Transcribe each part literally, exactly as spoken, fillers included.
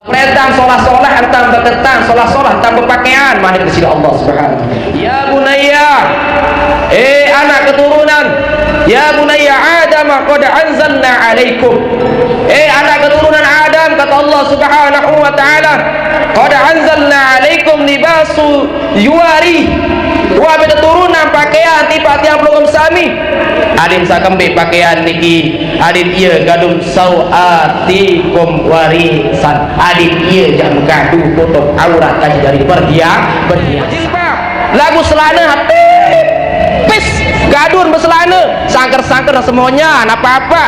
Perintah solah-solah, entang berkentang solah-solah, entang berpakaian, manik ke sini Allah Subhanahu. Ya bunayya, eh anak keturunan, ya bunayya Adam, qad anzalna alaikum. Eh anak keturunan Adam, kata Allah Subhanahu wa taala, qad anzalna alaikum libasu yuwari. Wa beta turunan pakaian tipa tiang pelungguh sami. Adin sakembe pakaian niki, adin iya gadun sauatikum warisan. Adin iya jam gaduh tutup aurat kaji dari berhias, berhias. Lagu selana tipis, gadun berselana, sangker-sangker semuanya, apa-apa.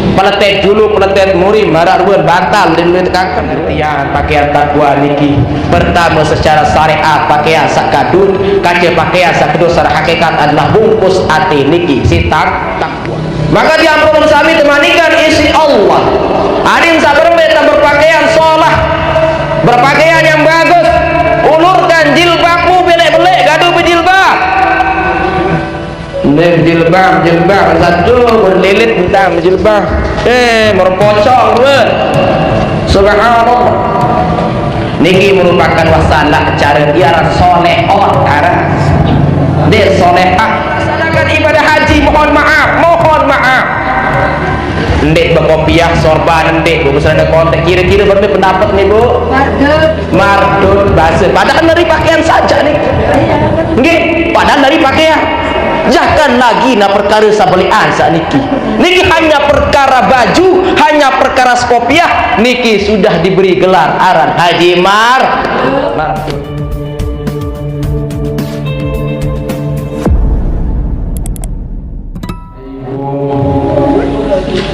Peletet dulu, peletet muri, marak ruan batal, dan duit kanker. Tiang pakaian takwa niki pertama secara syariat, pakaian sakadun, kaca pakaian sakadun secara hakikat adalah bungkus ati niki, sitak takwa. Maka tiang pelungguh sami temanikan isi Allah. Adin saberembe tang berpakaian solah, berpakaian yang bagus, ulurkan jilbabmu belek-belek, gaduh berjilbab. Neng jilbab, jilbab satu, berlilit entang jilbab. Eh, merpocong dua. Subhanallah. Niki merupakan wasalah cara biar solehon, cara. Dek solehah. Laksanakan ibadah haji, mohon maaf, mohon maaf. Ndek bekopiah sorban, ndek bebeserana kontek. Kira-kira berapa pendapat nih, Bu? Mardut. Mardut bahasa. Padahal dari pakaian saja nih. Nggih, padahal dari pakaian. Jangan lagi na perkara sabelian saat niki. Niki hanya perkara baju, hanya perkara skopiah, niki sudah diberi gelar aran Haji Mar. Mardut.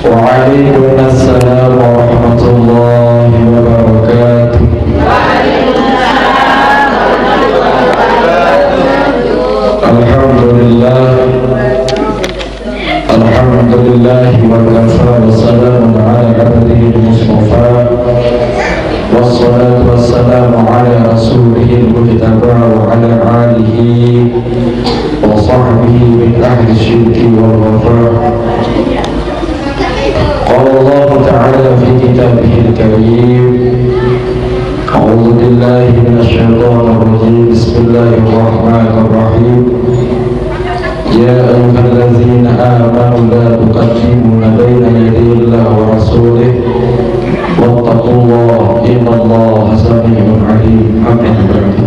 Waalaikumsalam warahmatullahi wabarakatuh. Alhamdulillah. Alhamdulillah wa kafa wa salamun ala abdihi al-mustafa. Wassalatu wassalamu ala rasulihil mujtaba wa ala alihi وصحبه من أهل الشرك والوفاء. قال الله تعالى في كتابه الكريم: أعوذ بالله من الشيطان الرجيم. بسم الله الرحمن الرحيم. يا أيها الذين آمنوا لا تقدموا بين يدي الله ورسوله واتقوا الله إن الله سميع عليم. أما بعد.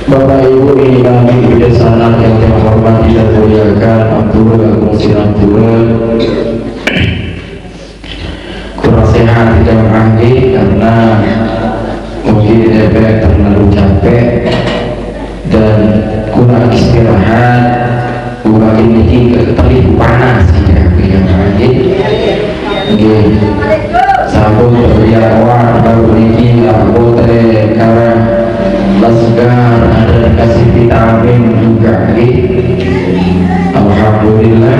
Bapak Ibu, imami bijaksana yang terhormati dan muliakan, ampura agung sinampura. Kurang sehat di jamaah ini karena mungkin efek terlalu capek dan kurang istirahat. Ulah niki ketelih panas, ya, ya, nggih. Nggih. Sampun berlian wah baru niki, ambo teh karang segar, ada dikasih vitamin juga, nggih. Alhamdulillah.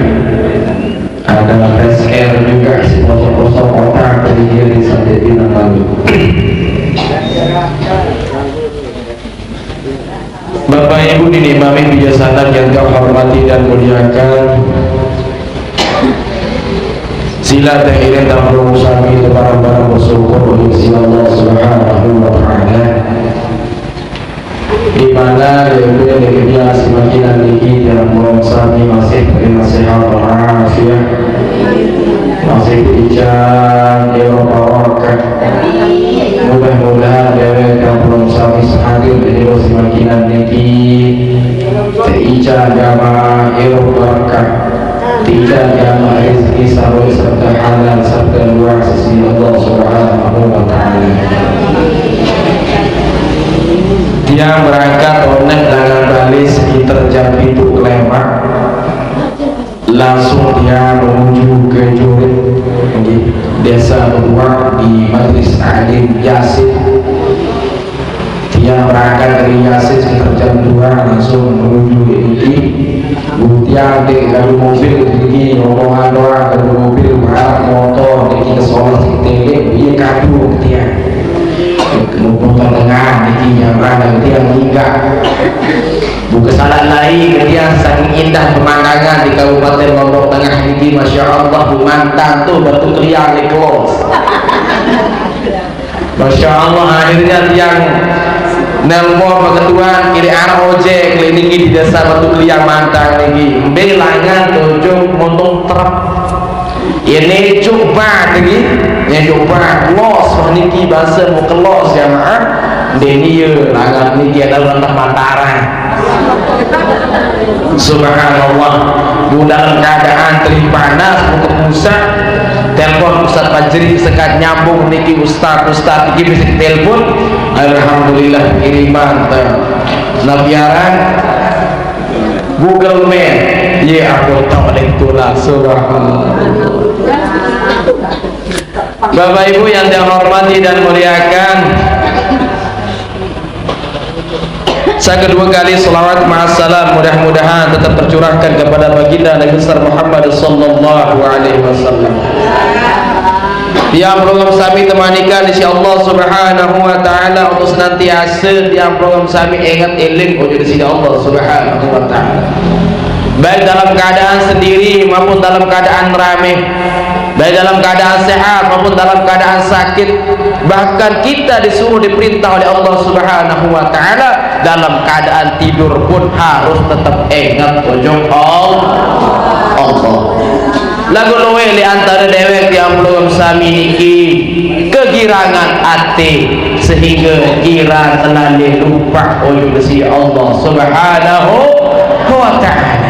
Ada tes R juga, si posok-posok otak tadi dia di Santi Pinang lalu. Bapak Ibu dini mami bijaksana yang kau hormati dan muliakan. Sila teh iring tampung sami itu barang-barang bersyukur oleh si Allah Subhanahu wa Ta'ala. Di mana lebih lebih semakin niki dalam sami masih terima sehat walafiat, masih diican ya barokah. Mudah-mudahan dewek kampung sami sehadir di semakin niki teica agama ilmu berkah, teica agama rezeki sarwa serta halal serta luar sisi Allah Subhanahu wa Ta'ala. Dia berangkat onek dengan balik sekitar jam itu kelemak. Langsung dia menuju ke Jurit, nggih, desa Bebuak di Majlis Alim Yasin. Dia berangkat dari Yasin sekitar jam dua langsung menuju ini. Butian di kadu mobil ini, rombongan orang kadu mobil, berat motor, di kita sekolah sekitar ini, dia kadu butian. Mumpung tengah niki jamaah, nanti yang inggah. Bukan salah lain, kemudian saking indah pemandangan di Kabupaten Lombok Tengah niki, Masya Allah, mantan tuh Batu Keliang di Kelos. Masya Allah, akhirnya tiang nelpon Pak Ketua, kiri arah ojek, niki di desa Batu Keliang mantan niki. Mbe langan tujuh motor truk. Ini coba niki, ya coba los, wah niki bahasa mau kelos jamaah. Deni ya, langan niki ada orang Mataram. Subhanallah. Bu, dalam keadaan terik panas, buka pulsa, telepon Ustaz Fajri, sekat nyambung niki Ustaz, Ustaz niki bisa telepon. Alhamdulillah, kiriman teh. Nabiaran Google Map. Ye, aku tahu ada itulah, subhanallah. Bapak Ibu yang saya hormati dan muliakan, saya kedua kali salawat ma'as salam mudah-mudahan tetap tercurahkan kepada baginda Nabi besar Muhammad sallallahu alaihi wasallam. Tiang pelungguh sami temanikan isi Allah Subhanahu wa taala untuk senantiasa tiang pelungguh sami ingat eling ujud isi Allah Subhanahu wa taala. Baik dalam keadaan sendiri maupun dalam keadaan ramai, baik dalam keadaan sehat maupun dalam keadaan sakit. Bahkan kita disuruh, diperintah oleh Allah Subhanahu wa taala, dalam keadaan tidur pun harus tetap ingat ujung Allah. Lagu luwe di antara dewek yang belum sami niki kegirangan ati sehingga kira terlalu lupa ujung si Allah Subhanahu wa taala.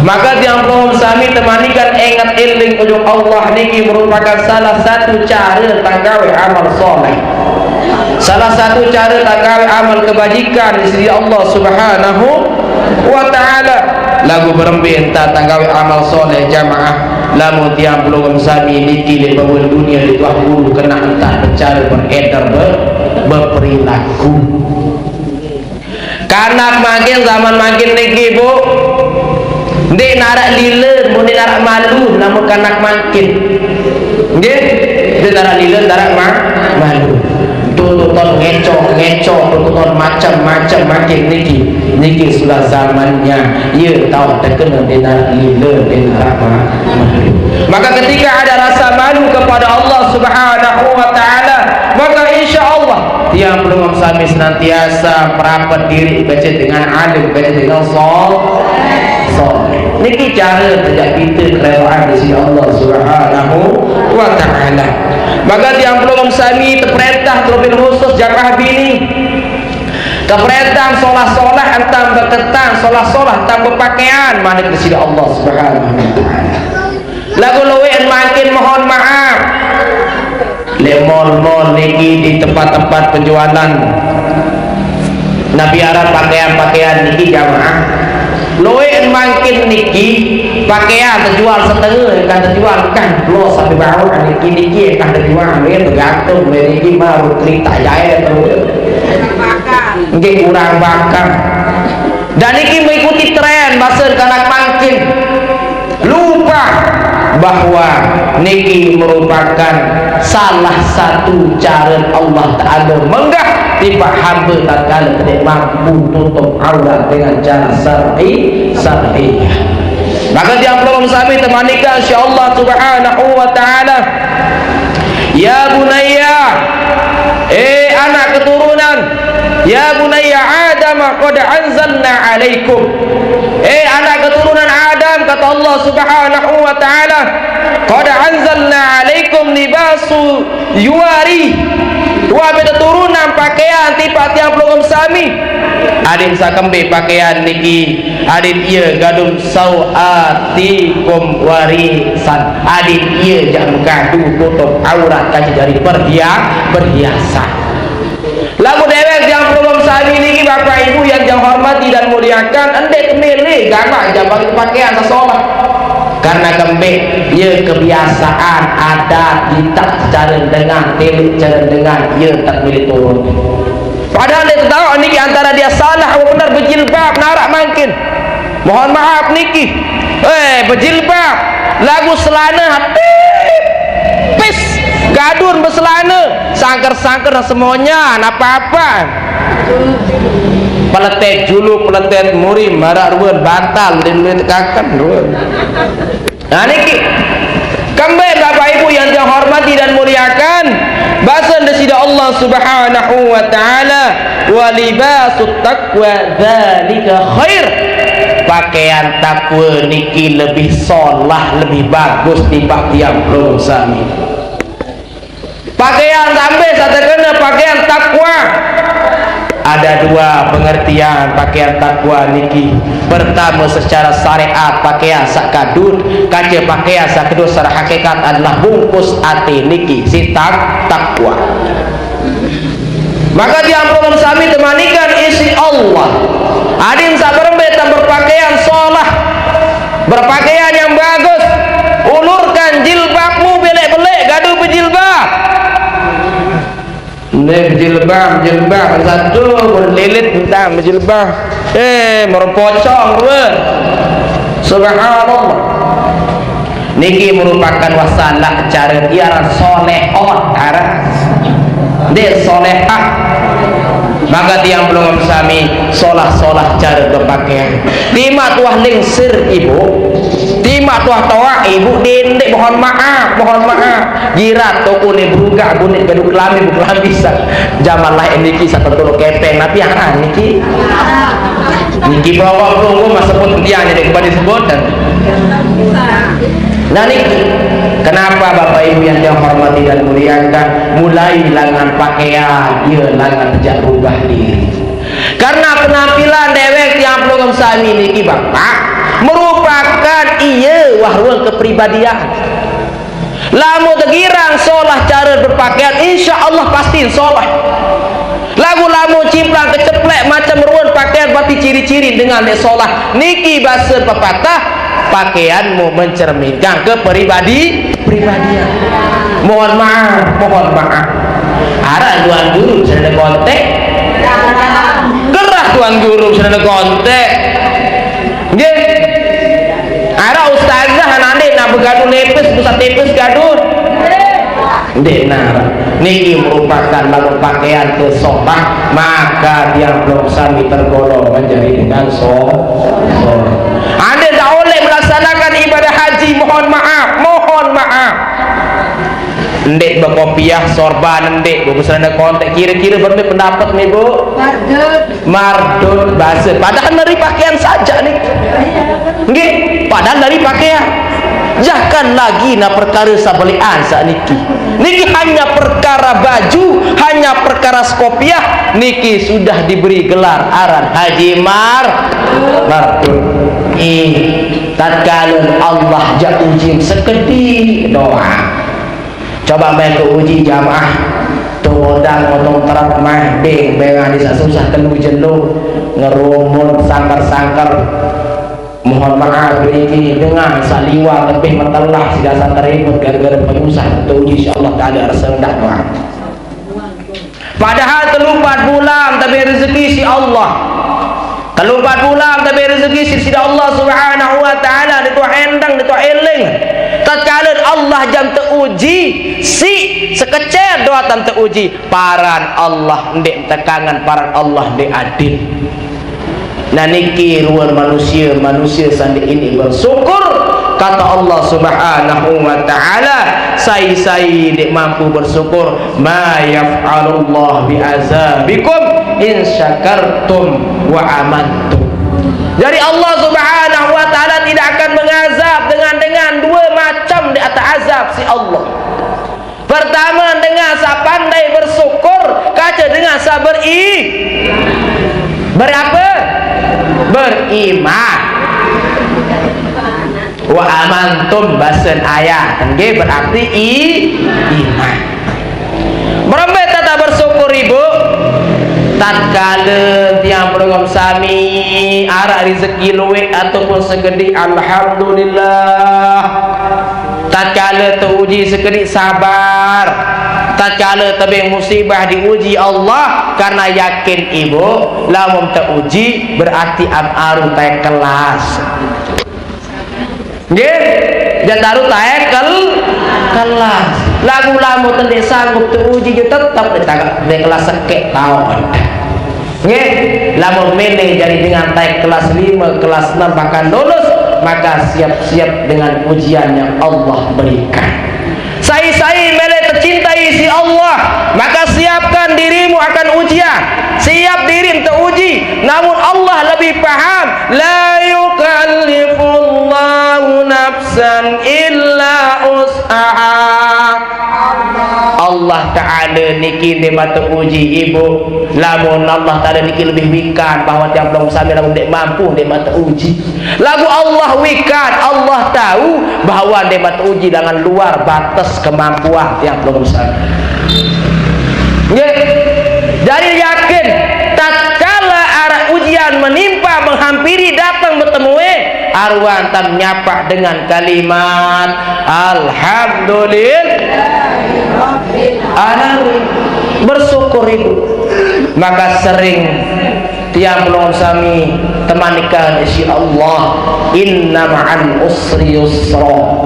Maka tiang pelungguh sami temanikan ingat eling ujung Allah niki merupakan salah satu cara tanggawe amal soleh. Salah satu cara tanggawe amal kebajikan di sisi Allah Subhanahu wa taala. Lagu berembe enta tanggawe amal soleh jamaah. Lamun tiang pelungguh sami niki di bawah dunia di tuah guru kena enta cara beredar ber, berperilaku. Kanak makin zaman makin niki, Bu. Ndik narak lila, mun ndik narak malu, namun kanak makin. Nggih, ndik narak lila, narak ma, malu. Tuntutan ngecok, ngecok, tuntutan macam-macam makin niki. Niki sudah zamannya. Ye tahu terkena ndik narak lila, ndik narak ma, malu. Maka ketika ada rasa malu kepada Allah Subhanahu wa taala, maka insya Allah tiang pelungguh sami senantiasa merapat diri kecil dengan alim, kecil dengan sol, sol. Niki cara kerja kita kerajaan di sisi Allah Subhanahu wa taala. Maka tiang pelungguh sami terperintah terlebih khusus jamaah bini. Terperintah solah-solah antam berketang, solah-solah antam berpakaian, mana di sisi Allah Subhanahu wa taala. Lagu luwe makin mohon maaf. Le mall-mall niki di tempat-tempat penjualan. Nabi Arab pakaian-pakaian niki jamaah. Luwe makin niki pakaian terjual setengah, kan terjual kan plus sampai bawah niki niki kan terjual, luwe tergantung luwe niki mah cerita jaya terus. Nggih kurang bakal. Dan niki mengikuti tren bahasa kanak makin. Lupa bahwa niki merupakan salah satu cara Allah Ta'ala menggah tiba hamba tatkala tidak mampu tutup aurat dengan cara syar'i, syar'i. Maka tiang pelungguh sami temanikan insya Allah Subhanahu wa taala. Ya bunayya, eh anak keturunan, ya bunayya Adam, qad anzalna alaikum. Eh anak keturunan Adam, kata Allah Subhanahu wa taala, qad anzalna alaikum libasu yuwari. Wa beta turunan pakaian tipa tiang pelungguh sami. Adin sakembe pakaian niki, adin iya gadun sauatikum warisan. Adin iya jak mengadu tutup aurat kaji dari perhia, perhiasan. Lagu dewek yang belum sami niki Bapak Ibu yang jangan hormati dan muliakan, endek milih ganak jabat pakaian sesolah. Karena kembek ya kebiasaan adat kita cara dengan tilik cara dengan ya tak milih turun. Padahal dia tahu niki antara dia salah atau benar berjilbab narak mangkin. Mohon maaf niki. Eh berjilbab lagu selana tipis gadun berselana. Sangker-sangker semuanya, apa-apa. Peletet julu, peletet muri, marak ruan bantal, lin-lin tekaken ruan. Nah, niki. Kembali Bapak Ibu yang saya hormati dan muliakan, bahasan Desida Allah Subhanahu wa taala, "Wa libasut taqwa dzalika khair." Pakaian takwa niki lebih solah, lebih bagus timbang tiang pelungguh sami. Pakaian sampai satekena pakaian takwa. Ada dua pengertian pakaian takwa niki. Pertama, secara syariat pakaian sak kadut, kaca pakaian sak kedua secara hakikat adalah bungkus ati niki si tak takwa. Maka tiang pelungguh sami temanikan isi Allah. Adin sak berembe tang berpakaian solah, berpakaian yang bagus. Ulurkan jilbabmu, belek-belek gaduh berjilbab. Nih, berjilbab, berjilbab satu, berlilit tentang berjilbab. Eh, merem pocong dua. Subhanallah. Niki merupakan wasalah cara tiara solehot, ara. Dek solehah. Maka tiang pelungguh sami solah-solah cara berpakaian. Timak tuah lingsir ibu. Timak tuah toa ibu, dendek, mohon maaf, mohon maaf. Jirat toko ni berugak bunit gaduh kelami, bu kelami sak. Zaman lah niki sak tentara kepeng, tapi ha niki. Niki bawa pelungguh masa pun tiang jadi kembali sebut. Nah, niki kenapa Bapak Ibu yang saya hormati dan muliakan, mulai langan pakaian, ia langan sejak berubah diri. Karena penampilan dewek tiang pelungguh sami niki Bapak merupakan ia wahruan kepribadian. Lamun tegirang solah cara berpakaian, insya Allah pasti solah. Lagu lamun cimplang keceplek macam ruan pakaian, berarti ciri-ciri dengan dek solah. Niki bahasa pepatah, pakaianmu mencerminkan kepribadi pribadian. Mohon maaf, mohon maaf. Arah tuan guru sudah kontak. Gerah tuan guru sudah kontak. Nggih. Ara ustazah nande nak begaduh nepes, pusat nepes gaduh. Nggih, nah, niki merupakan lagu pakaian ke sopan, maka dia belum sami tergolong menjadi dengan so-, so-. Anda tak boleh melaksanakan ibadah haji, mohon maaf, mohon maaf. Ndek bekopiah sorban, ndek beserana kontak, kira-kira berapa pendapat nih, Bu? Mardut. Mardut bahasa. Padahal dari pakaian saja nih. Nggih, padahal dari pakaian. Jangan lagi nak perkara sabelian saat niki. Niki hanya perkara baju, hanya perkara skopiah, niki sudah diberi gelar aran Haji Mar-, Mardut. Ih, tatkala Allah jak uji sekedi doa. Coba main ke uji jamaah. Tu modal motong truk mah, beng, beng, di susah kelu jelu, ngerumun, sangkar-sangkar. Mohon maaf, beriki dengan saliwa lebih metelah, si dasar teribut gara-gara penyusah. Tu uji, insya Allah Ta'ala, rasa rendah doa. Padahal telu empat bulan tapi rezeki si Allah. Telu empat bulan tapi rezeki si, si Allah Subhanahu wa Ta'ala, dia tu endang, dia tu eling. Tatkala Allah jam teuji, si sekecil doa tan teuji, paran Allah ndik tekangan, paran Allah ndik adil. Nah, niki ruan manusia, manusia sandi ini bersyukur. Kata Allah Subhanahu wa Ta'ala, sai-sai ndik mampu bersyukur, "Ma yaf'alullah bi azabikum in syakartum wa amantum." Jadi Allah Subhanahu wa Ta'ala tidak akan mengazab dengan, dengan dua macam di atas azab si Allah. Pertama, dengan sa pandai bersyukur, kaca dengan sa beri-, berapa? Beriman. Wa amantum basen ayat, nggih, berarti i-, iman. Berembe tata bersyukur, Ibu? Tatkala tiang pelungguh sami arak rezeki luwih ataupun segedi, alhamdulillah. Tatkala teuji sekedi, sabar. Tatkala tebeng musibah, diuji Allah, karena yakin, Ibu, lamun teuji berarti am aru tae kelas. Nggih, jataru tae kel-, kelas. Laguq lamun te ndeq sanggup teuji, ju tetep ndeq tagak, ndeq kelas sekeq taoq. Nggih, lamun mele jari dengan taek kelas lime, kelas enem, bahkan lulus, maka siap-siap dengan ujian yang Allah berikan. Sai-sai mele tecintai siq Allah, maka siapkan dirimu akan ujian. Siap dirimu teuji, namun Allah lebih paham. La yukallifullahu nafsan illa wus'aha. Allah Ta'ala niki ndeqman teuji, Ibu. Lamun Allah Ta'ala niki lebih wikan bahwa tiang pelungguh sami lamun ndeq mampu, ndeqman teuji. Laguq Allah wikan, Allah tahu bahwa ndeqman teuji dengan luar batas kemampuan tiang pelungguh sami. Nggih. Jari yakin, tatkala araq ujian menimpa, menghampiri, dateng betemue, aruan tam nyapaq dengan kalimat, "Alhamdulillah." Bersyukur, Ibu. Maka sering tiang pelungguh sami temanikang siq Allah, "Inna ma'al usri yusra."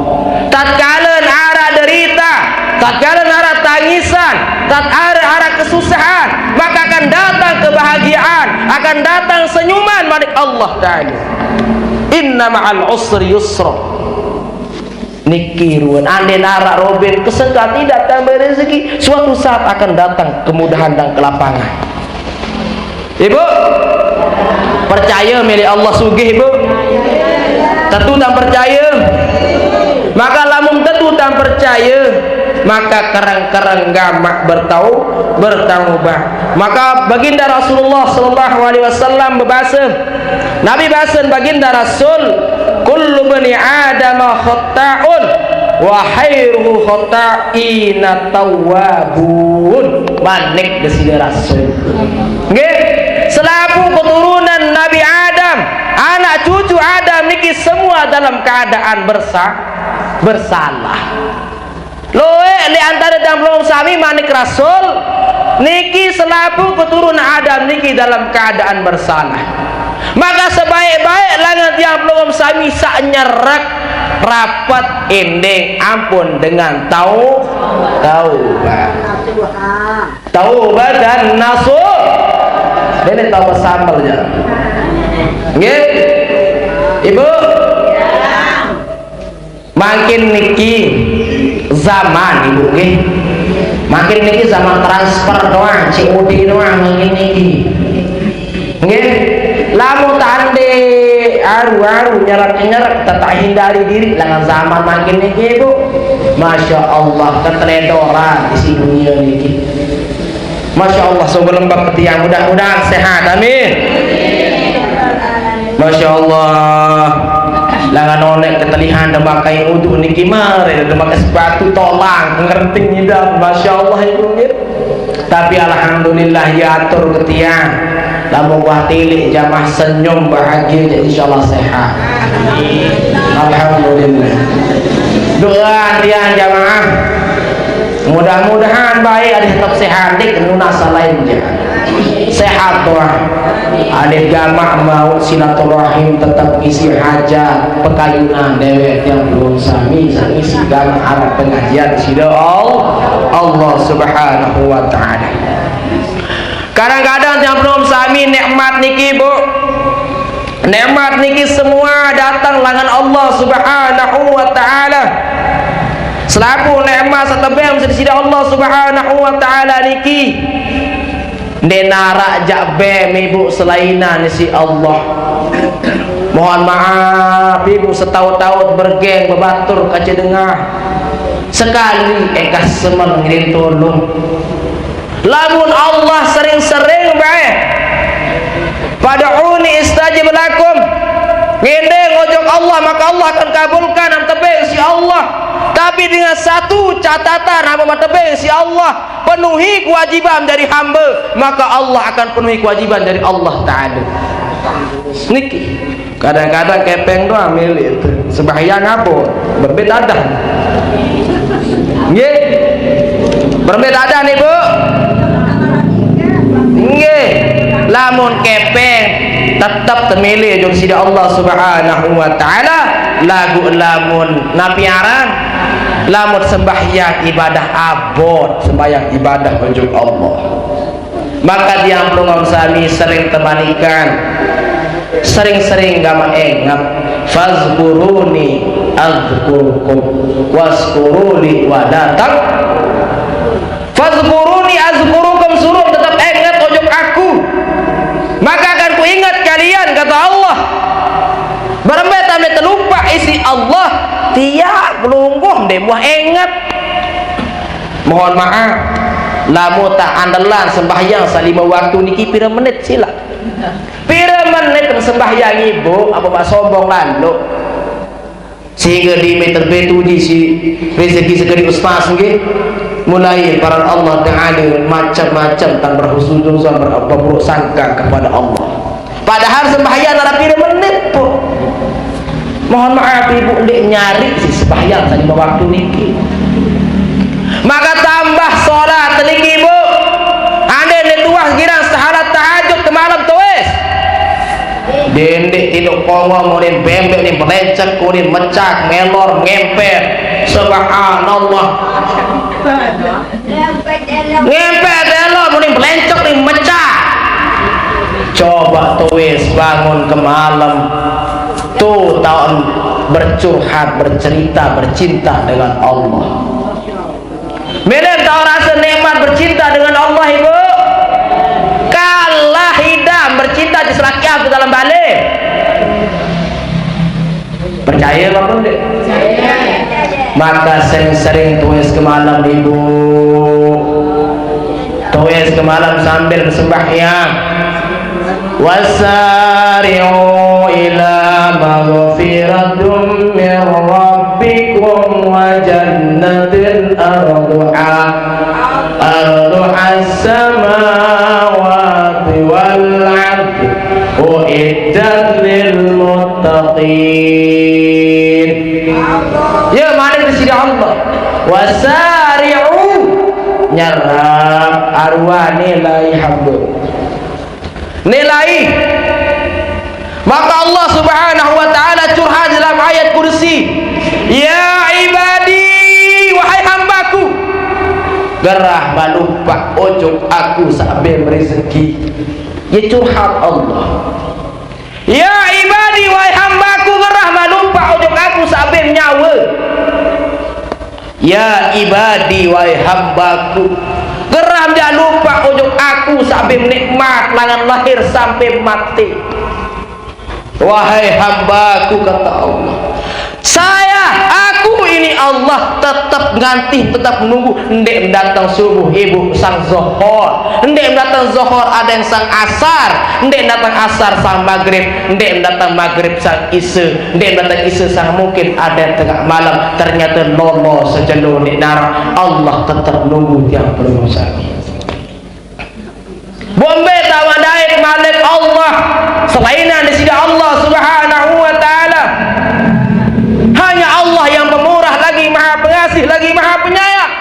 Tatkala araq derita, tatkala araq tangisan, tatkala araq kesusahan, maka akan datang kebahagiaan, akan datang senyuman, manik Allah Ta'ala. "Inna ma'al usri yusra." Niki ruen, andai araq robin kesengkaq tidak tambah rezeki, suatu saat akan datang kemudahan dan kelapangan. Ibu, percaye mele Allah sugih, Ibu? Tetu tam percaye? Maka lamun tetu tam percaye, maka kereng-kereng gamaq bertau-, bertaubat. Maka Baginda Rasulullah sallallahu alaihi wasallam bebase, Nabi basen Baginda Rasul, "Kullu bani Adama khatta'un, wa khairu khatta'ina tawwabun." Manik Deside Rasul. Nggih, selapuq keturunan Nabi Adam, anak cucu Adam niki semua dalam keadaan bersa-, bersalah. Lueq leq antare tiang pelungguh sami, manik Rasul, niki selapuq keturunan Adam niki dalam keadaan bersalah. Maka sebaik-baik langan tiang pelungguh sami saq nyerek, rapet, endeng, ampun dengan tau-, taubat. Taubatan nasuh. Ini taubat sambel ya. Nggih. Ibu? Mangkin niki zaman, Ibu, nggih. Mangkin niki zaman transfer doang, C O D doang mangkin niki. Nggih. Lamun tande aru-aru, nyerek-nyerek, tetep hindari diri langan zaman mangkin niki, Ibu. Masya Allah, keteledoran isi dunia niki. Masya Allah, sugul lembab ke tiang. Mudah-mudahan sehat. Amin. Masya Allah. Langan oneq ketelihan demakai uduk niki mare, demakai sepatu tolang, ngerti ngidam. Masya Allah, Ibu, nggih. Tapi alhamdulillah, ye atur ke tiang. Lamun wah tilik jamaah senyum bahagie, jaq insyaallah sehat. Alhamdulillah. Doa tiang jamaah. Mudah-mudahan bae adeq tetep sehat, ndeq nunas lain jaq. Sehat doang. Adeq gamaq mauq silaturahim, tetep ngisi hajat, pekayunan dewek tiang pelungguh sami, saq ngisi gamaq araq pengajian side Allah, Allah Subhanahu wa Ta'ala. Kadang-kadang tiang pelungguh sami, nikmat niki, Bu. Nikmat niki semua dateng langan Allah Subhanahu wa Ta'ala. Selapuq nikmat saq tebeng siq Deside Allah Subhanahu wa Ta'ala niki, ndeq naraq jaq beng, Ibu, selainan siq Allah. Mohon maaf, Ibu, setaut-taut bergeng bebatur kace dengah. Sekali engkah semen ngiring tulung. Lamun Allah sering-sering bae, "Fad'uni astajib lakum." Ngendeng ojok Allah, maka Allah akan kabulkan, am tebeng siq Allah. Tapi dengan satu catatan, am tebeng siq Allah, penuhi kewajiban dari hamba, maka Allah akan penuhi kewajiban dari Allah Ta'ala. Niki. Kadang-kadang kepeng doang mele tu. Sembahyang apa? Berbet adan. Nggih. Berbet adan, Ibu? Nggih. Lamun kepeng tetep temele ojok side Allah Subhanahu wa Ta'ala, laguq lamun napi aran Lamun sembahyang ibadah abot, sembahyang ibadah ojok Allah. Maka tiang pelungguh sami sering temanikan, sering-sering gamaq enget, "Fazkuruni azkurkum, waskuruli wala tak." "Fazkuruni azkurukum," suruh tetap enget ojok aku. "Maka akan kuinget kalian," kata Allah. Berembe tame telupaq isiq Allah, tiang pelungguh ndeq muah enget. Mohon maaf, lamun taq andelan sembahyang selime waktu niki pire menit silaq? Pire menit sembahyang ibu, apa maq sombong laloq? Sehingga di meter betuji si rezeki segede ustaz nggih. Mulai paran Allah Ta'ala macam-macam tan berhusnuzon, ber-, berburuk sangka kepada Allah. Padahal sembahyang nara pire menit, Bu. Mohon maaf, Ibu, ndeq nyari si sembahyang selime waktu niki. Maka tambah sholat niki, Bu. Ande ndeq tuah girang sehalat tahajud kemalem tuis. Dendeq tindoq kongol muni bembeq ni belencek, muni mecak, melor, ngempet. Subhanallah. Ngempet elor muni belencek ni mecak. Coba tuis bangun kemalem. Tuh taun bercurhat, bercerita, bercinta dengan Allah. Mele tao rase nikmat bercinta dengan Allah, Ibu? Kalah idam bercinta di selaki ape dalam bale. Percaye apa ndeq? Maka sering-sering tuis kemalem, Ibu. Tuis kemalem sambil sembahyang. Wasari'u ila maghfiratum min rabbikum wa jannatin arduha, arduhas samawati wal ardi, uiddat lil muttaqin. Ya, mane Deside Allah. Wasari'u, nyerap arwah nilai hamba. Nilai. Maka Allah Subhanahu wa Ta'ala curhat dalam ayat kursi, "Ya ibadi, wahai hambaku, gerah malupaq ojok aku saq bem rezeki." Ye curhat Allah. "Ya ibadi, wahai hambaku, gerah malupaq ojok aku saq bem nyawe." Ya ibadi, wahai hambaku, gerah ndeq lupaq ojok aku saq bem nikmat langan lahir sampe mate. Wahai hambaku, kata Allah, saya, aku ini Allah, tetep ngantih, tetep nunggu, ndeq dateng subuh, ibu, sang zohor, ndeq dateng zohor, adeng sang asar, ndeq dateng asar, sang magrib, ndeq dateng magrib, sang ise, ndeq dateng ise, sang mungkin adeng tengaq malem, ternyate lolo sejelo ndeq naraq, Allah tetep nunggu tiang pelungguh sami. Bombe tawaq dait malik Allah, selainan Deside Allah Subhanahu wa Ta'ala. Hanya Allah yang Pemurah lagi Maha Pengasih lagi Maha Penyayang.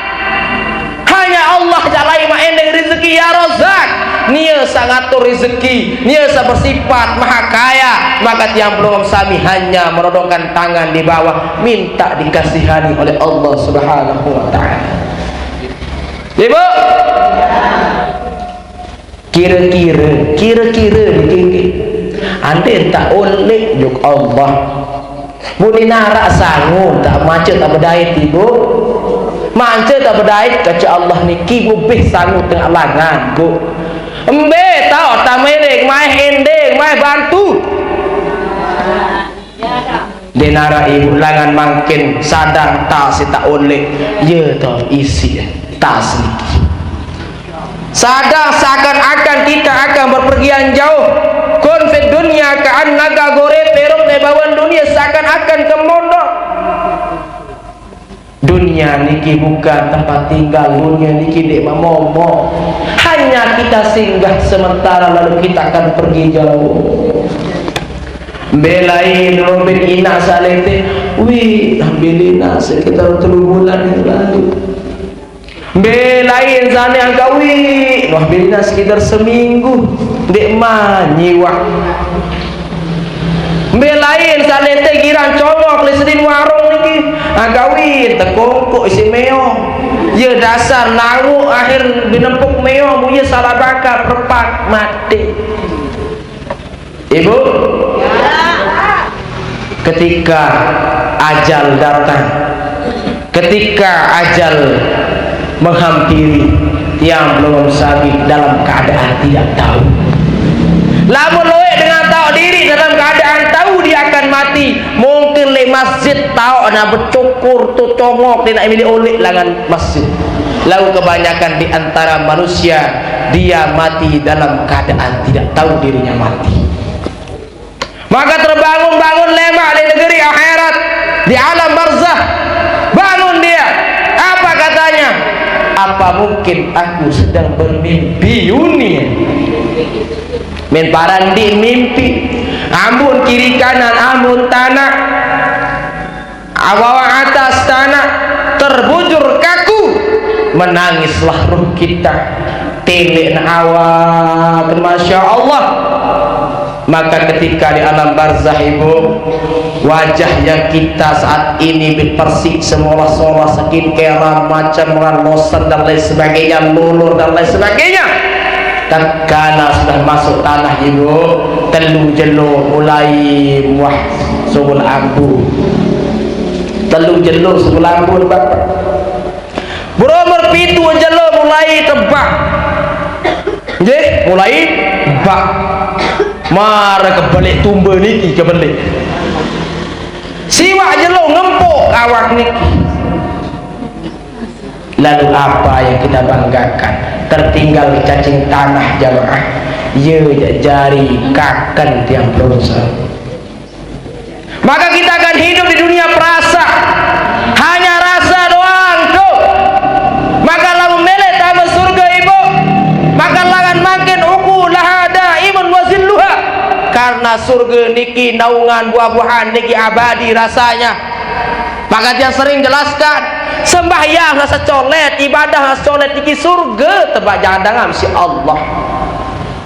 Hanya Allah jaq lain maq endeng rezeki, ya Razzaq. Nie saq ngatur rezeki, Nie saq bersifat Maha Kaya, maka tiang pelungguh sami hanya menodongkan tangan di bawah, minta dikasihani oleh Allah Subhanahu wa Ta'ala. Ibu, kire-kire, kire-kire niki nggih. Ande taq uleq juk Allah. Muni naraq sangu taq mace taq bedait, Ibu. Mace taq bedait kance Allah niki mubih sangu tengaq langan, Bu. Mbe taoq taq mereng, maeh endeng, maeh bantu. Ndeq naraq, Ibu, langan mangkin sadang tas taq uleq, ye to isiq tas niki. Sadang seakan-akan kita akan berpergian jauh. Kun fid dunya ka'annaka gharib, irup leq bawen dunie seakan-akan ke mondok. Dunia niki bukan tempat tinggal, dunia niki ndeq memomo. Hanya kita singgah sementara, lalu kita akan pergi jauh. Mbe lain robin inaq saq leteq, wih, ambil inaq sekitar telu bulan yang lalu. Mbe lain sane angkaq, wih, wah, ambil inaq sekitar seminggu, ndeq manyiwaq. Mbe lain saq leteq girang congok leq sedin warung niki, Ah, kawin, tekongkok isi meong. Ya dasar nawuk akhir binepuk meong, mu ya salah bakar, repak, mati. Ibu, ketika ajal datang, ketika ajal menghampiri, tiang pelungguh sami dalam keadaan tidak tahu. Lamun luwék dengan tahu diri dalam keadaan tahu dia akan mati, mungkin lé masjid tahu na becukur tu congok dia nak milih oleh langan masjid. Lalu kebanyakan di antara manusia dia mati dalam keadaan tidak tahu dirinya mati. Maka terbangun-bangun lemak di negeri akhirat, di alam barzah. Bangun dia. Apa katanya? Apa mungkin aku sedang bermimpi, uni? Min parandik mimpi. Ambun kiri kanan, ambun tanah. Awawa atas tanah, terbujur kaku, menangislah ruh kita. Tilik awak, masya Allah. Maka ketika di alam barzah, ibu, wajah yang kita saat ini bersih, semolah-solah, skin care, macam lotion dan lain sebagainya, lulur dan lain sebagainya, tatkala sudah masuk tanah, ibu, telu jelo mulai muah sungul ambu. Telu jelo sungul ambu, Bapak. Berumur pitu jelo mulai tebak. Nggih, mulai tebak. Mara kebelik tumba niki, kebelik. Siwak jelo ngempuk awak niki. Lalu apa yang kita banggakan? Tertinggal cacing tanah, jamaah. Ye jari kaken tiang pelungguh. Maka kita akan hidup di dunia perasa. Hanya rasa doang tuh. Maka lamun mele tama surga, ibu, maka langan mangkin ukulaha daimun wa zilluha. Karena surga niki naungan, buah-buahan niki abadi rasanya. Maka dia sering jelaskan, sembahyang rasa colet, ibadah rasa colet niki surga tebak jangan dangan si Allah.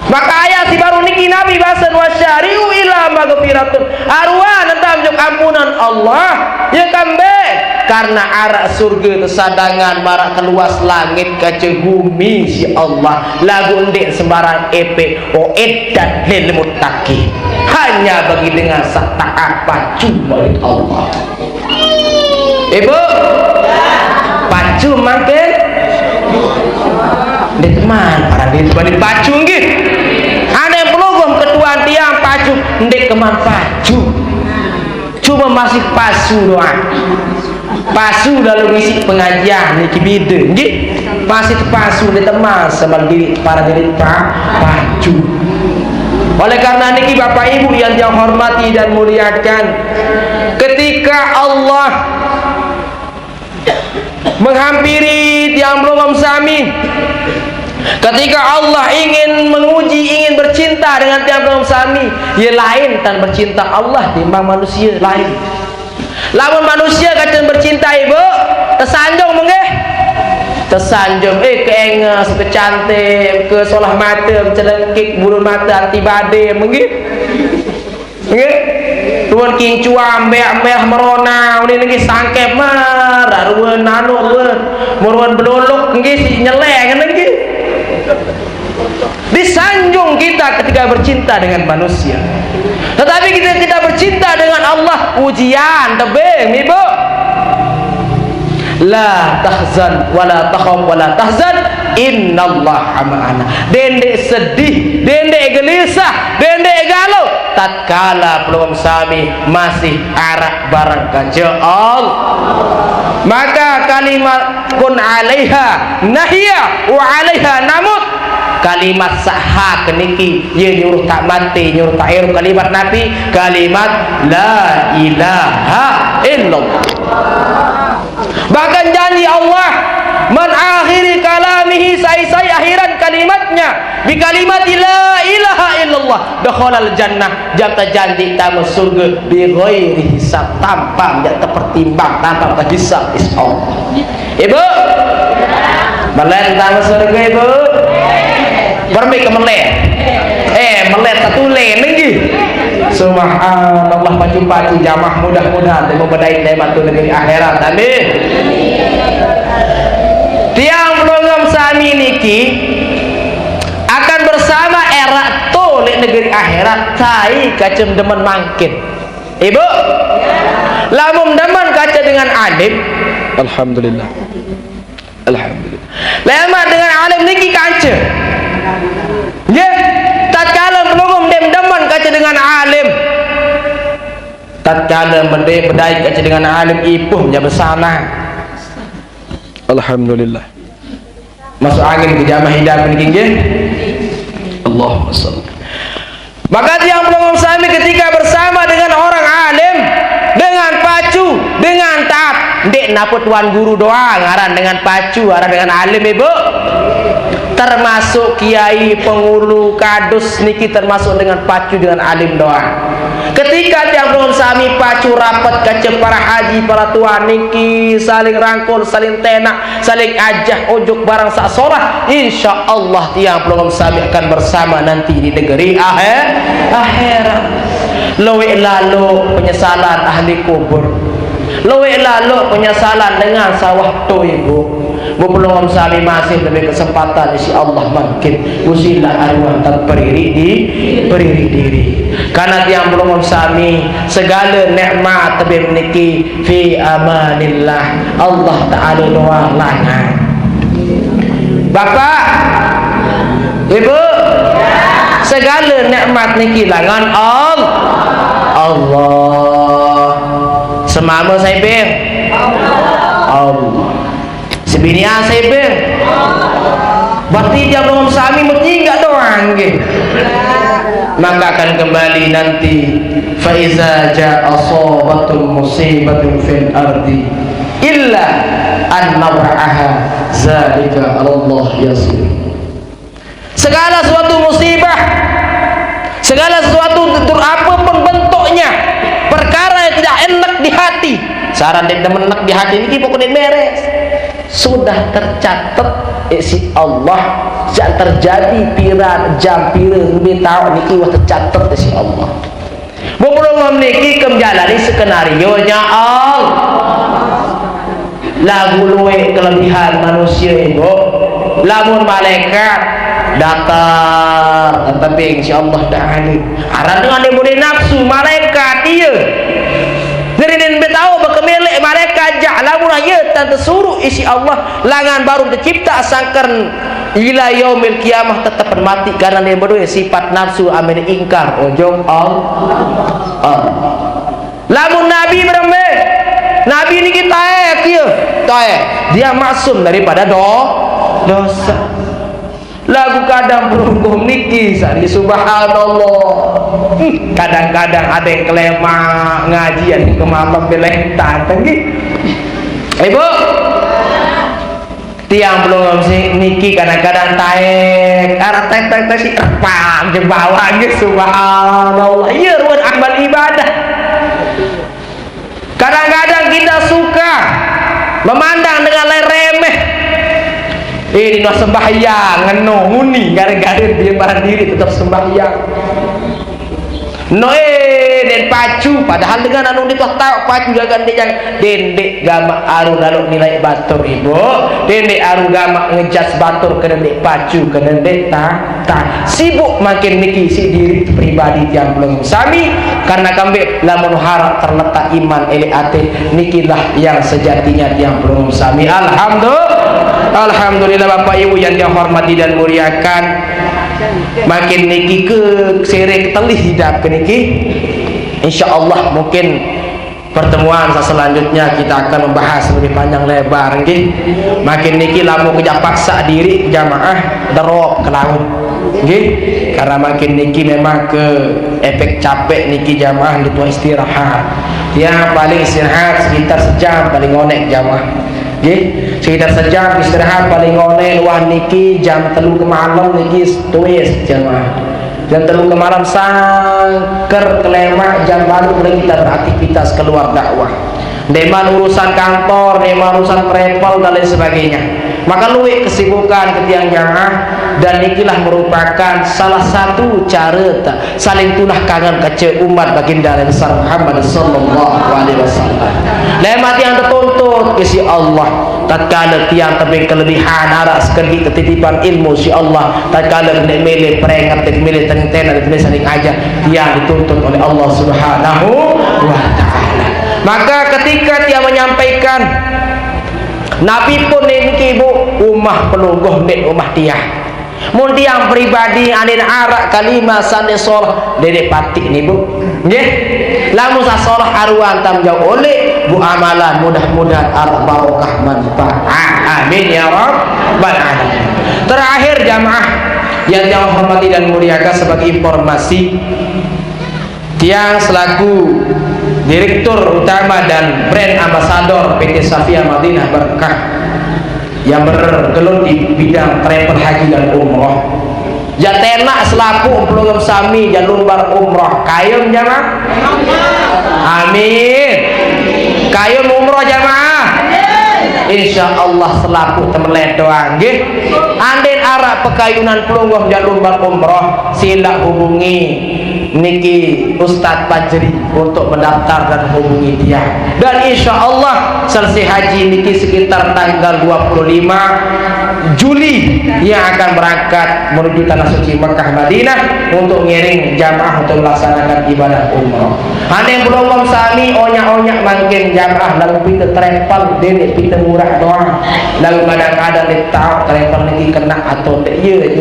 Maka ayat si baru niki Nabi basen, "Wasyari'u ila magfiratun." Aruan entam juk ampunan Allah. Ya kambe, karena arak surga tesadangan marak keluas langit kaca gumi si Allah. Lagu ndik sembarang epek, uiddat lil muttaqin. Hanya bagi dengan setaat pacuma Allah. Ibu, pacu mangkin? Ndik keman, para ndik keman pacu nggih. Ane pelugum ketuan tiang pacu, ndik keman pacu. Cuma masih pasu doang. Pasu lalu ngisi pengajian niki beda nggih. Masih pasu di teman sama diri, para diri pa, pacu. Oleh karena niki Bapak Ibu yang saya hormati dan muliakan, ketika Allah menghampiri tiang pelungguh sami, ketika Allah ingin menguji, ingin bercinta dengan tiang pelungguh sami, ya lain tan bercinta Allah timbang manusia lain. Lamun manusia kacen bercinta, ibu, tesanjung menggih. Tesanjung, eh, keenges, kecantik, ke solah mata, celengkik, bulu mata, anti badai menggih. Nggih. Ruwen kincuam, beak merah merona, unin nggih sangkep mar, ruwen anu, ruwen, ruwen beluluk nggih si nyeleng nggih. Disanjung kita ketika bercinta dengan manusia. Tetapi kita, kita bercinta dengan Allah, ujian tebing, Ibu. La tahzan wala takhaf wala tahzan, innallaha ma'ana. Dendek sedih, dendek gelisah, dendek galau, tatkala pelungguh sami masih arak barang kance Allah. Maka kalimat kun alaiha nahya wa alaiha namut. Kalimat sahak niki, ya nyuruh tak mati, nyuruh tak eru kalimat Nabi, kalimat la ilaha illallah. Bahkan janji Allah, "Man akhiri kalamihi," sai-sai akhiran kalimatnya, "bi kalimati la ilaha illallah, dakhalal jannah," jang terjanji tamu surga, "bi ghairi hisab," tanpa tidak terpertimbang, tanpa terhisab, insya Allah. Ibu, melet tamu surga, Ibu? Permi ke melet? Eh, melet satu le, nenggi. Subhanallah, pacu-pacu jamaah, mudah-mudahan temu bedait leman tu negeri akhirat. Amin. Tiang pelungguh sami niki akan bersama erat tu leq negeri akhirat, sai kacem demen mangkin. Ibu, lamun demen kace dengan alim, alhamdulillah. Alhamdulillah. Leman dengan alim niki kance. Nggih, tatkala pelungguh dem demen kace dengan alim. Tatkala mende bedait kace dengan alim, ipuh menjadi besana. Alhamdulillah. Masuk angin ke jamaah idah niki nggih. Allahumma shalli. Maka tiang pelungguh sami ketika bersama dengan orang alim, dengan pacu, dengan taat. Ndeq nape tuan guru doang aran dengan pacu, aran dengan alim, Ibu. Termasuk kiai, pengulu, kadus niki termasuk dengan pacu, dengan alim doang. Ketika tiang pelungguh sami pacu rapet kace para haji, para tuan niki saling rangkul, saling tenak, saling ajah ojok barang saq solah, insya Allah tiang pelungguh sami akan bersama nanti di negeri ahe-, akhirat. Lueq lalo penyesalan ahli kubur. Lueq lalo penyesalan dengan sawah tu, Ibu. Bepelungguh sami masih lebih kesempatan, insya Allah mangkin. Usilah aruan tan periri di, periri diri. Karena tiang pelungguh sami segale nikmat tebeng niki fi amanillah. Allah Ta'ala doang langan. Bapak, Ibu, segale nikmat niki langan Al-, Allah. Semame sai beng? Allah. Sebinian sai beng? Berarti tiang pelungguh sami metinggak doang nggih. Maka akan kembali nanti, fa iza jaa asabatum musibatun fil ardi illa an nabra'aha zalika 'alallah yasir. Segala sesuatu musibah, segala sesuatu dur-, apapun bentuknya, perkara yang tidak enak di hati, saran ndeq demen enak di hati niki pokoknya beres. Sudah tercatet, eh, siq Allah, sejak terjadi pira jam pira ngumbe taoq niki wah tercatet, eh, siq Allah. Bepelungguh niki kem jalani skenario nya Allah. Laguq lueq kelebihan manusie, Ibu. Lamun malaikat datar, tebeng siq Allah Ta'ala. Aran dengan ie mule nafsu malaikat, ie. Nerinen mbe taoq bekemeleq malaikat jaq, lamun ie tan tesuruq isiq Allah, langan baruq tecipta sangken ila yaumil qiyamah tetepen mati, karena ie bedoe sifat nafsu amen ingkar ojok Allah. Allah. Lamun nabi berembe? Nabi niki taek, iye, taek. Dia maksum daripada do-, dosa. Laguq kadang berhukum niki, sari, subhanallah. Hmm, kadang-kadang ada yang kelemaq ngaji, ada yang kemalem, belentan, nggih. Ibu, tiang pelungguh si-, niki kadang-kadang taek, araq taek-taek si repang je bawaq nggih, subhanallah. Iye ruen amal ibadah. Kadang-kadang kita suka memandang dengan lain remeh. Eh, dino sembahyang, ngeno, muni, gare-gare dia barang diri tetap sembahyang. Noe, den pacu, padahal dengan anu ndeq taoq pacu jagan ndeq jang, den ndeq gamaq aru laloq nilai batur, Ibu. Den ndeq aru gamaq ngejudge batur kene ndeq pacu, kene ndeq ta-, ta-, sibuk makin niki siq diri pribadi tiang pelungguh sami, karena kambe lamun harap terletak iman eleq ate, nikilah yang sejatinya tiang pelungguh sami. Alhamdulillah. Alhamdulillah, Bapak Ibu yang saya hormati dan muliakan. Makin niki ke sere ketelih idap ke niki. Insyaallah mungkin pertemuan sa-, selanjutnya kita akan membahas lebih panjang lebar nggih. Makin niki lamun kejaq paksa diri jamaah drop ke laut. Nggih. Karena makin niki memang ke efek capek niki jamaah butuh istirahat. Ya paling istirahat sekitar sejam paling oneq jamaah. Nggih, sekitar sejam istirahat paling oneq, wah niki jam telu kemalem niki tuis jamaah. Jam telu kemalem sangker kelemaq, jam baruq mulai kita beraktivitas keluar dakwah. Ndeqman urusan kantor, ndeqman urusan travel dan lain sebagainya. Maka luwih kesibukan ke tiang jamaah, dan nikilah merupakan salah satu cara ta-, saling tunah kangen kance umat baginda Nabi besar Muhammad sallallahu alaihi wasallam. Lemaq tiang tetuntut ke siq Allah, tatkala tiang tebeng kelebihan araq sekediq ketitipan ilmu siq Allah, tatkala ndeq mele prenget, ndeq mele tenten, ndeq mele saling ajah, tiang dituntut oleh Allah Subhanahu wa Ta'ala. Maka ketika tiang menyampaikan, napi pun niki, Bu, umah pelungguh ndeq umah tiang. Mun tiang pribadi andin araq kalimah sane solah, ndeq pati ni, Bu. Nggih. Lamun saq solah aruan tanggung jawab oleq, Bu, amalan mudah-mudahan araq barokah manfaat. Amin ya rabbal alamin. Terakhir jamaah yang tiang hormati dan muliakan, sebagai informasi, tiang selaku Direktur Utama dan Brand Ambassador P T Safia Madinah Berkah yang bergelut di bidang travel haji dan umroh. Jaq tenaq selapuq pelungguh sami jaq lumbar umroh. Kayun jamaah? Amin. Kayun umroh jamaah? Insya Allah selapuq temelet doang, nggih. Andin araq pekayunan pelungguh jaq lumbar umroh, silaq hubungi niki Ustaz Fajri untuk mendaftar dan hubungi dia. Dan insya Allah selesai haji niki sekitar tanggal dua puluh lima Juli yang akan berangkat menuju tanah suci Mekah Madinah untuk ngiring jamaah untuk melaksanakan ibadah umroh. Andin pelungguh sami onyaq-onyaq mangkin jamaah laguq pite travel, ndeq pite murah doang. Laguq kadang-kadang ndeq taoq travel niki kenaq atau ndeq. Ie